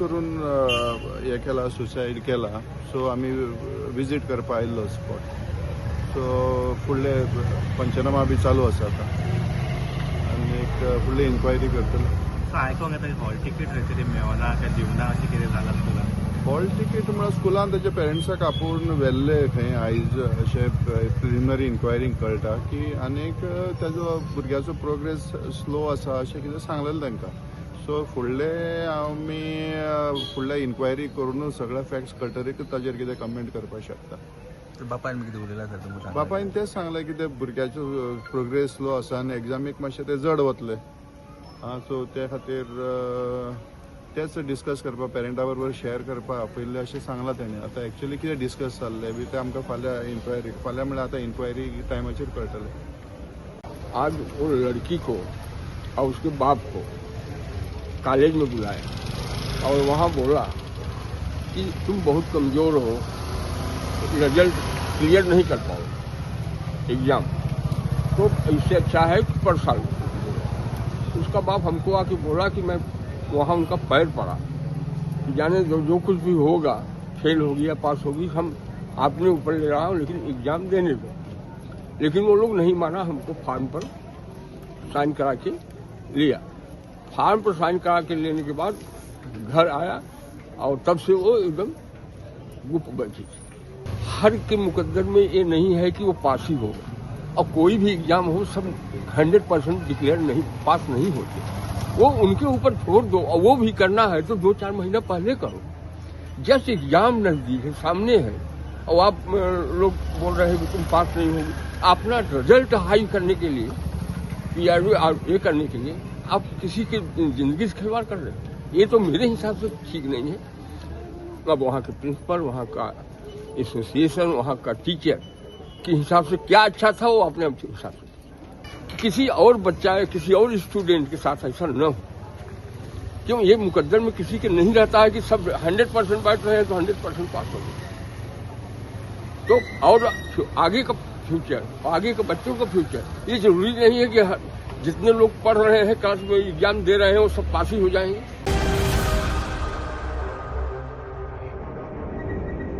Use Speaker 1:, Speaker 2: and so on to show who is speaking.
Speaker 1: करून हें केला, सुसायड केला. सो आमी विजीट करपा आयिल्लो स्पॉट. सो फुडले पंचनामा बी चालू आसा आतां आनी एक फुडली इन्क्वायरी करतले.
Speaker 2: सो आयकोंक येता हॉल तिकीट खंय तरी मेळना काय दिवना, अशें कितें जालां स्कुलान?
Speaker 1: हॉल तिकीट म्हळ्यार स्कुलान तेच्या पेरंट्साक आपोवन व्हेल्ले खंय आयज, अशें प्रिलिमिनरी इन्क्वायरीक कळटा की. आनीक तेजो भुरग्याचो प्रोग्रेस स्लो आसा अशें कितें सांगलेलें तांकां. सो फुडले आमी फुडले इन्क्वायरी करूनच सगळे फॅक्ट्स कळटरीक ताजेर कितें कमेंट करपाक शकता.
Speaker 3: बापायन कितें उलयला सर तुमकां?
Speaker 1: बापायन तेंच सांगलें की ते भुरग्याचो प्रोग्रेस स्लो आसा आनी एग्जामीक मातशें ते जड वतले. आं, सो ते खातीर तेच डिस्कस करपाक, पेरंटा बरोबर शेअर करपाक आपयल्लें अशें सांगलां तेणें. आतां एक्चुअली कितें डिस्कस जाल्लें बी तें आमकां फाल्यां इन्क्वायरी, फाल्यां म्हळ्यार आतां इन्क्वायरी टायमाचेर कळटलें.
Speaker 4: आज वो लड़की को और उसके बाप को कॉलेज में बुलाया और वहाँ बोला कि तुम बहुत कमज़ोर हो, रिजल्ट क्लियर नहीं कर पाओ एग्ज़ाम, तो इससे अच्छा है कि पर साल. उसका बाप हमको आके बोला कि मैं वहाँ उनका पैर पड़ा कि जाने जो जो कुछ भी होगा, फेल होगी या पास होगी, हम अपने ऊपर ले रहा हूँ, लेकिन एग्ज़ाम देने दो. लेकिन वो लोग नहीं माना. हमको फॉर्म पर साइन करा के लिया. फॉर्म पर साइन करा के लेने के बाद घर आया और तब से वो एकदम गुप बैठी थी. हर के मुकद्दर में ये नहीं है कि वो पास ही होगा और कोई भी एग्जाम हो, सब 100% डिक्लेयर नहीं, पास नहीं होते. वो उनके ऊपर छोड़ दो और वो भी करना है तो 2-4 महीना पहले करो. जस्ट एग्जाम नजदीक है, सामने है और आप लोग बोल रहे हैं कि तुम पास नहीं होगी. अपना रिजल्ट हाई करने के लिए, पी आर ये करने के लिए आप किसी के जिंदगी से खिलवाड़ कर रहे हो. ये तो मेरे हिसाब से ठीक नहीं है. अब वहाँ के प्रिंसिपल, वहाँ का एसोसिएशन, वहाँ का टीचर के हिसाब से क्या अच्छा था, वो अपने हिसाब से. किसी और बच्चा या किसी और स्टूडेंट के साथ ऐसा न हो. क्यों? ये मुकद्दर में किसी के नहीं रहता है कि सब 100% बैठ रहे हैं तो 100% पास हो गए. तो और आगे का फ्यूचर, आगे के बच्चों का फ्यूचर, ये जरूरी नहीं है कि जितने लोग पढ़ रहे हैं, क्लास में एग्जाम दे रहे हैं, वो सब पास ही हो जाएंगे.